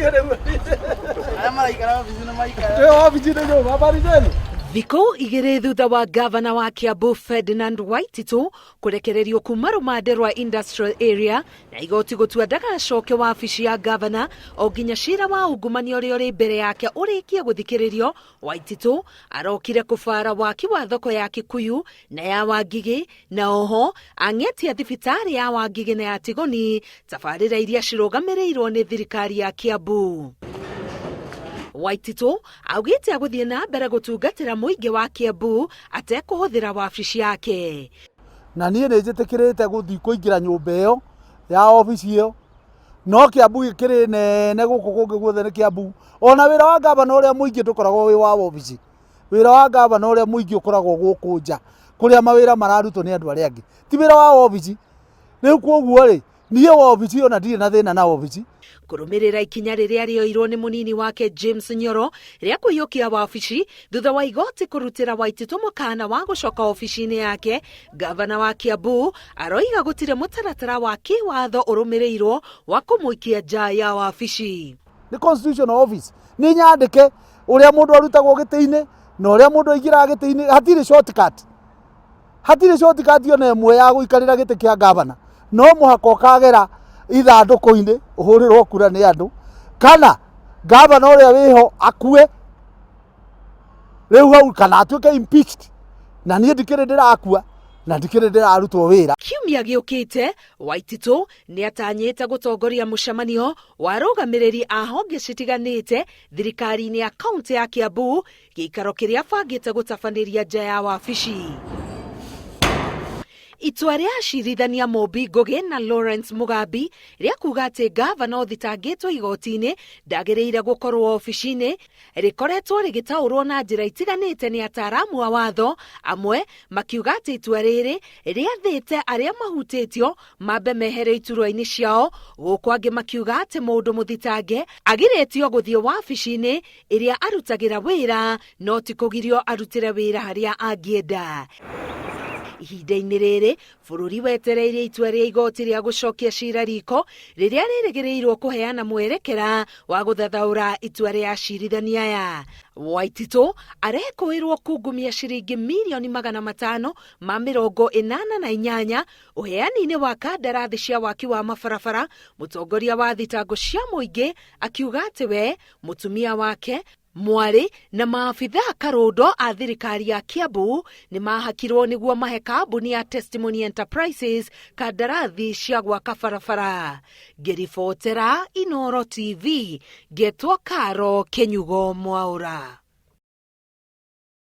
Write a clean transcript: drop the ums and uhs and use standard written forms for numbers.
Arĩa maraikara obici nĩ maikara. Twĩ obici-inĩ nyũmba, habari zenu? Thikũ igĩrĩ thutha wa gavana wa Kiambu Ferdinand Waititu kũrekererio kuma rũmande rwa Industrial Area na igoti gũtua ndagacoke wabici ya gavana o nginya cira wa ungumania ũrĩa ũrĩ mbere yake ũrĩkie gũthikĩrĩrio, Waititu arokire kũbara waki wa thoko ya Kikuyu na ya Wangigĩ na oho ang'etia thibitarĩ ya Wangigĩ na ya Tigoni tabarĩra iria cirũgamĩrĩirwo nĩ thirikari ya Kiambu. Waititu augĩte agũthiĩ na mbere gũtungatĩra mũingĩ wa Kiambu atekũhũthĩra wabici yake. Na niĩ nĩ njĩtĩkĩrĩte gũthiĩ kũingĩra nyũmba ĩyo ya obici ĩyo, no Kiambu gĩkĩrĩ nene gũkũ kũngĩ guothe nĩ Kiambu. Ona wĩra wa ngavana ũrĩa mũingĩ ndũkoragwo wĩ wa obici. Wĩra wa ngavana ũrĩa mũingĩ ũkoragwo gũkũ nja kũrĩa mawĩra mararutwo nĩ andũ arĩa angĩ, ti wĩra wa obici. Rĩu kwoguo rĩ, niĩ wobici ona ndirĩ na thĩna na wobici. Kũrũmĩrĩra ikinya rĩrĩa rĩoirwo nĩ mũnini wake James Nyoro rĩa kũiyũkia wabici thutha wa igoti kũrutĩra Waititu mũkana wa gũcoka obici-inĩ yake, ngavana wa Kiambu aroiga gũtirĩ mũtaratara wa kĩwatho ũrũmĩrĩirwo wa kũmũikia nja ya wabici. Nĩ constitutional office, nĩ nyandĩke ũrĩa mũndũ arutagwo gĩtĩ-inĩ na ũrĩa mũndũ aingĩraga gĩtĩ-inĩ, hatirĩ shortcut. Hatirĩ shortcut ona ĩmwe ya gũikarĩra gĩtĩ kĩa ngavana. No mũhaka ũkagera ithandũkũ-inĩ ũhũrĩrwo kura nĩ andũ, kana ngavana ũrĩa wĩho akue rĩu hau, kana atuĩke impeached. Na niĩ ndikĩrĩ ndĩrakua na ndikĩrĩ ndĩrarutwo wĩra. Kiumia gĩũkĩte, Waititu nĩ atanyĩte gũtongoria mũcemanio wa arũgamĩrĩri a honge citiganĩte thirikari-inĩ ya kaũntĩ ya Kiambu, gĩikaro kĩrĩa abangĩte gũtabanĩria nja ya wabici. Itua rĩa acirithania Mumbi Ngugi na Lawrence Mugambi rĩa kuga atĩ ngavana ũthitangĩtwo igoti-inĩ ndagĩrĩire gũkorwo obici-inĩ rĩkoretwo rĩgĩtaũrwo na njĩra itiganĩte nĩ ataaramu a watho, amwe makiuga atĩ itua rĩrĩ rĩathĩte arĩa mahutĩtio mambe mehere iturwa-inĩ ciao, gũkũ angĩ makiuga atĩ mũndũ mũthitange agirĩtio gũthiĩ wabici-inĩ ĩrĩa arutagĩra wĩra no ti kũgirio arutĩre wĩra harĩa angĩenda. Ihinda-inĩ rĩrĩ, bũrũri wetereire itua rĩa igoti rĩa gũcokia cira riko rĩrĩa rĩrĩgĩrĩirwo kũheana mwerekera wa gũthathaũra itua rĩa acirithania aya. Waititũ arekũĩrwo kungumia ciringi mirioni 588 ũheani-inĩ wa kandarathi cia waki wa mabarabara, mũtongoria wa thitango cia mũingĩ akiuga atĩ we, mũtumia wake, mwarĩ na maabithaa karũndo a thirikari ya Kiambu nĩ mahakirwo nĩguo mahe kambuni ya Testimony Enterprises kandarathi cia gwaka barabara. Ngĩribotera Inooro TV, ngetwo Karo Kĩnyugo Mwaũra.